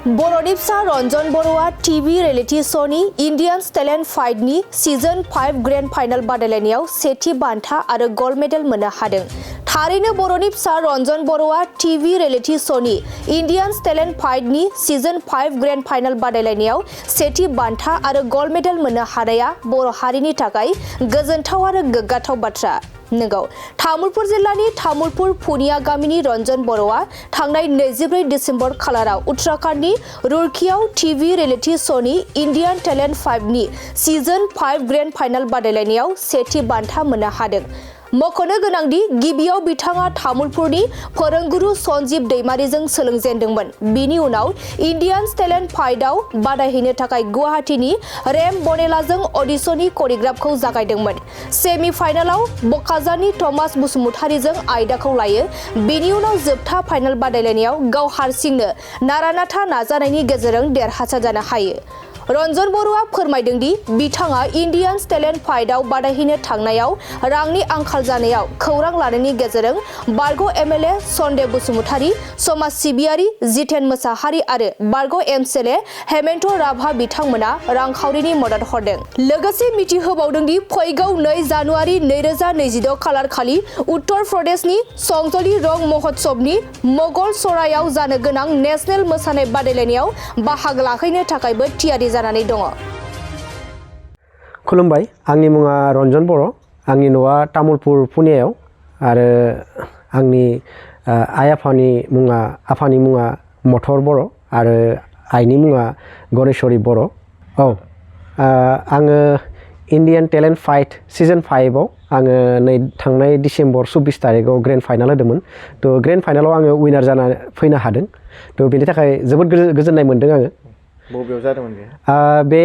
बर'नि फिसा रनजन बर'आ टीवी रियेलिटी श'नि इंडियन टैलेंट फाइटनि सीजन 5 ग्रेन्ड फाइनाल बादायलायनायाव सेथि बान्था आरो गल्ड मेडेल मोननो हादों। थारैनो बर'नि फिसा रनजन बर'आ टीवी रियेलिटी श'नि इंडियन टैलेंट फाइटनि सीजन 5 ग्रेन्ड फाइनाल बादायलायनायाव सेथि बान्था आरो गल्ड मेडेल मोननो हानाया बर' हारिनि थाखाय गोजोनथाव आरो गोग्गाथाव बाथ्रा। नंगौ, तामुलपुर जिल्लानि तामुलपुर पुनिया गामिनि रनजन बर'आ थांनाय 24 डिसेम्बर खालाराव उत्तराखंडनि रुड़कीआव टीवी रियेलिटी श'नि इंडियन टैलेंट 5नि सीजन 5 ग्रेन्ड फाइनाल बादायलायनायाव सेथि बान्था मोननो हादों। मख'नो गोनांदि गिबियाव बिथाङा तामुलपुरनि फोरोंगुरु सन्जीब दैमारिजों सोलोंजेनदोंमोन। बिनि उनाव इंडियन टैलेंट फाइटआव बादायहैनो थाखाय गुवाहाटीनि रेम बनेलाजों अडिशननि करियोग्राफखौ जागायदोंमोन। सेमि फाइनालाव बकाजारनि थमास बसुमतारीजों आयदाखौ लायो। बिनि उनाव जोबथा फाइनाल बादायलायनायाव गाव हारसिंनो नारा-नाथा नाजानायनि गेजेरजों देरहासार जानो हायो। रनजन बर'आ फोरमायदों दि बिथाङा इंडियन टैलेंट फाइटआव बादायहैनो थांनायाव रांनि आंखाल जानायाव खौरां लानायनि गेजेरजों बारग' एमएलए सन्देब बसुमतारी, समाज सिबियारि जितेन मोसाहारि आरो बारग' एमएलए हेमन्त राभा बिथांमोना रांखावरिनि मदद हरदों। लोगोसे मिथिहोबावदों दि फैगौ 2 जानुवारि 2026 खालार खालि उत्तर प्रदेशनि संजलि रंग महोत्सवनि मोगल सरायाव जानो गोनां नेशनेल मोसानाय बादायलायनायाव बाहागो लाहैनो थाखायबो थियारि जानानै दङ। खुलुमबाय, आंनि मुङा रनजन बर'। आंनि न'आ तामुलपुर पुनियायाव आरो आंनि आफानि मुङा मथर बर' आरो आइनि मुङा गणेशवरी बर'। आङो इंडियन टैलेंट फाइट सीजन 5 आव आङो थांनाय डिसेम्बर 24 तारिखआव ग्रेन्ड फाइनाल होदोंमोन। तो ग्रेन्ड फाइनालाव आङो उइनार जाना फैनो हादों। तो बेनि थाखाय जोबोद गोजोननाय मोन्दों आङो। बबेयाव जादोंमोन बे?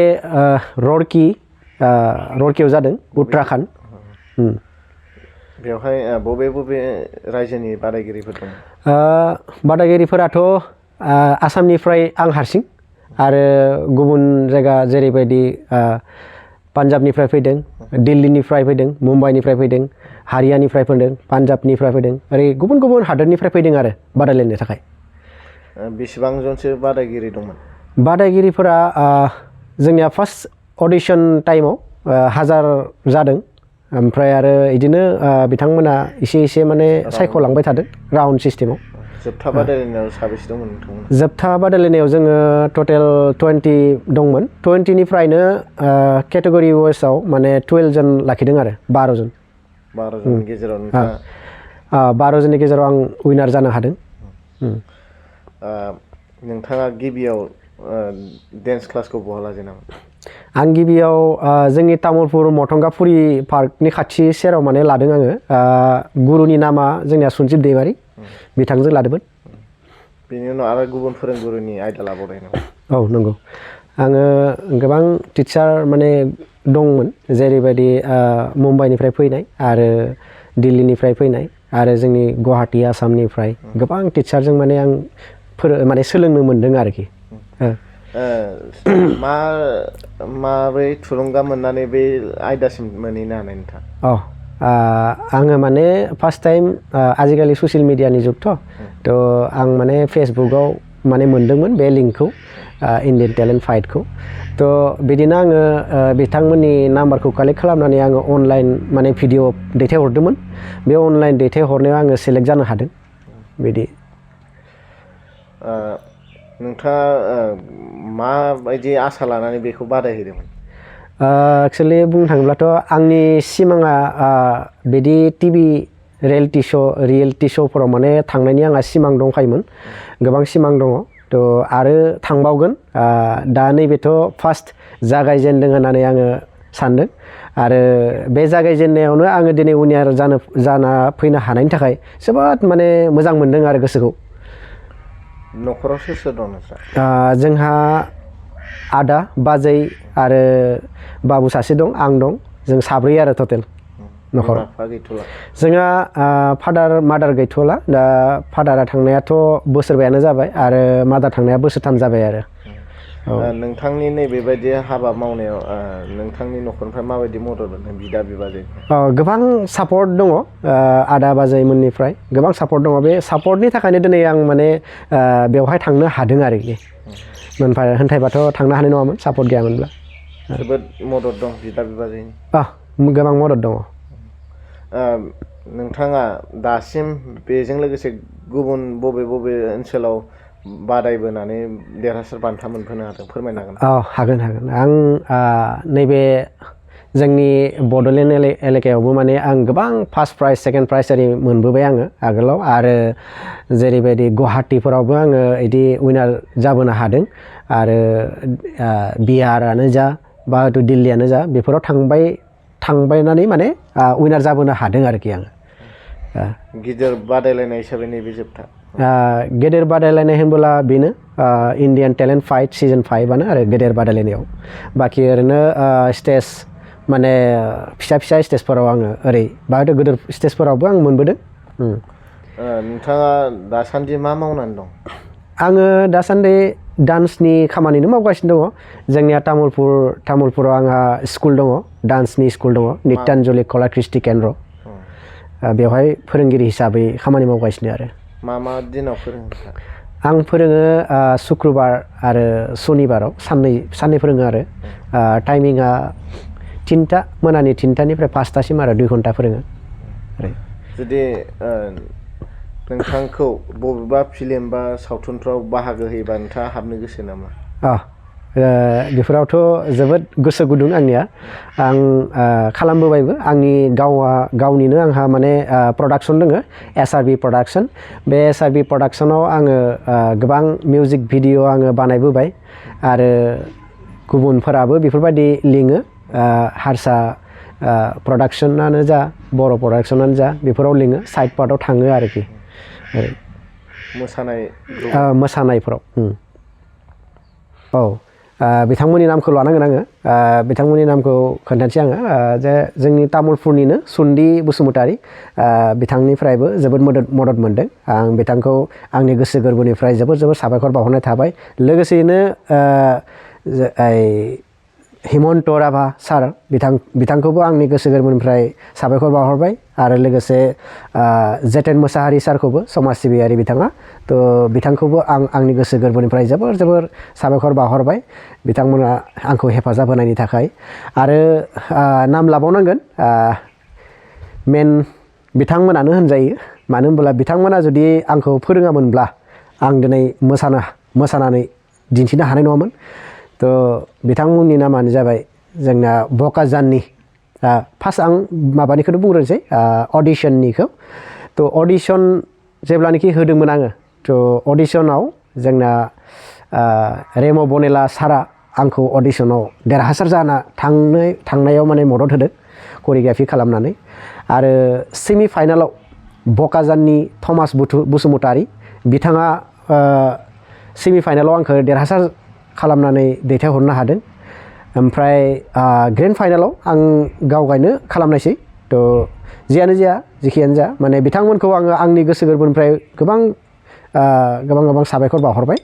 रुड़कीआव जादों, उत्तराखंड। बेवहाय बबे रायजोनि बादायगिरिफोर दं? बादायगिरिफोराथ' आसामनिफ्राय आं हारसिं आरो गुबुन जायगा जेरैबायदि पान्जाबनिफ्राय फैदों, दिल्लीनिफ्राय फैदों, मुम्बाइनिफ्राय फैदों, हारियानानिफ्राय फैदों, पान्जाबनिफ्राय फैदों, ओरै गुबुन गुबुन हादोरनिफ्राय फैदों आरो बादायलायनो थाखाय। बेसेबां जनसो बादायगिरि दंमोन? बादायगिरिफोरा जोंनिया फार्स्ट अडिशन टाइमाव 1000 जादों। ओमफ्राय आरो बिदिनो बिथांमोना एसे माने सायख'लांबाय थादों राउन्ड सिस्टेमाव। जोबथा बादायलायनायाव साबेसे दंमोन नोंथांमोन? जोबथा बादायलायनायाव जोङो टटेल 20 दंमोन। 20निफ्रायनो केटेगरि वाइसआव माने 12 जन लाखिदों आरो 12 जन। 12 जननि गेजेराव नोंथाङा 12 जननि गेजेराव आं उइनार जानो हादों। नोंथाङा गिबियाव डेन्स क्लासखौ बहा लाजेनामोन? आं गिबियाव जोंनि तामुलपुर मथंगाफुरि पार्कनि खाथि सेराव माने लादों आङो। गुरुनि नामा जोंनिया सन्जीब दैमारि, बिथांजों लादोंमोन। बेनि उनाव आरो गुबुन फोरोंगुरुनि आयदा लाबावदों नामा? औ नंगौ, आङो गोबां टिचार माने दंमोन, जेरैबायदि मुम्बाइनिफ्राय फैनाय आरो दिल्लीनिफ्राय फैनाय आरो जोंनि गुवाहाटी आसामनिफ्राय गोबां टिचारजों माने आं माने सोलोंनो मोन्दों आरोखि। माबोरै थुलुंगा मोननानै बे आयदासिम मोनहैनो हानाय नोंथां? आङो माने फार्स्ट टाइम आजिखालि ससियेल मिडियानि जुगथ' आं माने फेसबुकआव माने मोन्दोंमोन बे लिंकखौ, इंडियन टैलेंट फाइटखौ। बिदिनो आङो बिथांमोननि नाम्बारखौ कालेक्ट खालामनानै आङो अनलाइन माने भिडिअ दैथायहरदोंमोन। बे अनलाइन दैथायहरनायाव आङो सेलेक्ट जानो हादों। बिदि नोंथाङा माबायदि आसा लानानै बेखौ बादायहैदोंमोन? एक्सुवेलि बुंनो थाङोब्लाथ' आंनि सिमाङा बिदि टिभि रियेलिटि श'फोराव माने थांनायनि आंहा सिमां दंखायोमोन, गोबां सिमां दङ। आरो थांबावगोन। दा नैबेथ' फार्स्ट जागायजेनदों होननानै आङो सानदों आरो बे जागायजेननायावनो आङो दिनै उइनार जाना फैनो हानायनि थाखाय जोबोद माने मोजां मोन्दों आरो गोसोखौ। न'खराव सोर दं नोंस्रा? जोंहा आदा, बाजै आरो बाबु सासे दं, आं दं। जों साब्रै आरो टटेल न'खराव। जोंहा फादार मादार गैथ'ला। दा फादारा थांनायाथ' बोसोरबायानो जाबाय आरो मादार थांनाया बोसोरथाम जाबाय आरो। नोंथांनि नैबेबायदि हाबा मावनायाव नोंथांनि न'खरनिफ्राय माबायदि मदद मोनो बिदा बिबाजै? गोबां सापर्ट दङ आदा बाजैमोननिफ्राय गोबां सापर्ट दङ बे सापर्टनि थाखायनो दिनै आं माने बेवहाय थांनो हादों आरोखि होनथायबाथ' थांनो हानाय नङामोन सापर्ट गैयामोनब्ला। जोबोद मदद दं बिदा बिबाजैनि? गोबां मदद दङ। नोंथाङा दासिम बेजों लोगोसे गुबुन बबे बबे ओनसोलाव बादायबोनानै देरहासार बान्था मोनबोनो हादों फोरमायनो हागोन? हागोन आं नैबे जोंनि बड'लेण्ड एलेकायावबो माने आं गोबां फार्स्ट प्राइज सेकेन्ड प्राइज ओरै मोनबोबाय आङो आगोलाव आरो जेरैबायदि गुवाहाटिफोरावबो आङो बिदि उइनार जाबोनो हादों आरो बिहारानो जा बा हयथ' दिल्लीयानो जा बेफोराव थांबायनानै माने उइनार जाबोनो हादों आरोखि आङो। गिदिर बादायलायनाय हिसाबै नैबे जोबथा? गेदेर बादायलायनाय होनबोला बेनो इण्डियान टेलेन्ट फाइट सिजन 5आनो आरो गेदेर बादायलायनायाव बाखि ओरैनो स्टेज माने फिसा स्टेजफोराव आङो ओरै बा हयथ' गिदिर स्टेजफोरावबो आं मोनबोदों। नोंथाङा दासान्दि मा मावनानै दं? आङो दासान्दि डान्सनि खामानिनो मावगासिनो दङ। जोंनिया तामुलपुराव आंहा स्कुल दङ, डान्सनि स्कुल दङ, नित्यान्जलि कला कृष्टि केन्द्र। बेवहाय फोरोंगिरि हिसाबै खामानि मावगासिनो आरो। मा दिनाव फोरोङो? आं फोरोङो सुक्रुबार आरो सनिबाराव साननै फोरोङो आरो टाइमिंआ मोनानि 3टानिफ्राय 5टासिम आरो 2 घन्टा फोरोङो। जुदि नोंथांखौ बबेबा फिल्म बा सावथुनफ्राव बाहागो होयोबा नोंथाङा हाबनो गोसो नामा? बेफोरावथ' जोबोद गोसो गुदुं आंनिया। आं खालामबोबायबो आंनि गावनिनो आंहा माने प्रडाक्सन दङ SRB प्रडाक्सन। बे SRB प्रडाक्सनाव आङो गोबां मिउजिक भिडिअ आङो बानायबोबाय आरो गुबुनफोराबो बेफोरबायदि लिङो हारसा प्रडाक्सनानो जा बर' प्रडाक्सनानो जा बेफोराव लिङो साइड पार्टआव थाङो आरोखि मोसानायफोराव। बिथांमोननि नामखौ लानांगोन आङो। बिथांमोननि नामखौ खोन्थानोसै आङो जे जोंनि तामुलपुरनिनो सुन्दि बसुमतारी बिथांनिफ्रायबो जोबोद मदद मोनदों। आं बिथांखौ आंनि गोसो गोरबोनिफ्राय जोबोद बावहरनाय थाबाय। लोगोसेयैनो हिमन्त राभा सार बिथांखौबो आंनि गोसो गोरबोनिफ्राय साबायखर बावहरबाय आरो लोगोसे जेतेन मोसाहारि सारखौबो समाज सिबियारि बिथाङा बिथांखौबो आंनि गोसो गोरबोनिफ्राय जोबोर साबायखर बावहरबाय बिथांमोना आंखौ हेफाजाब होनायनि थाखाय। आरो नाम लाबावनांगोन मेन बिथांमोनानो होनजायो। मानो होनब्ला बिथांमोना जुदि आंखौ फोरोङामोनब्ला आं दिनै मोसानानै दिन्थिनो हानाय नङामोन। बिथांमोननि नामानो जाबाय जोंना बकाजाननि फार्स्ट आं माबानिखौनो बुंग्रोनोसै अडिशननिखौ। अडिशन जेब्लानाखि होदोंमोन आङो अडिशनाव जोंना रेम' बनेला सारा आंखौ अडिशनाव देरहासार जाना थांनायाव माने मदद होदों करिय'ग्राफि खालामनानै। आरो सेमि फाइनालाव बकाजाननि थमास बसुमतारी बिथाङा सेमि फाइनालाव आंखौ देरहासार खालामनानै दैथायहरनो हादों। ओमफ्राय ग्रेन्ड फाइनालाव आं गावगायनो खालामनायसै। जियानो जाया जेखियानो जा माने बिथांमोनखौ आङो आंनि गोसो गोरबोनिफ्राय गोबां साबायखर बावहरबाय।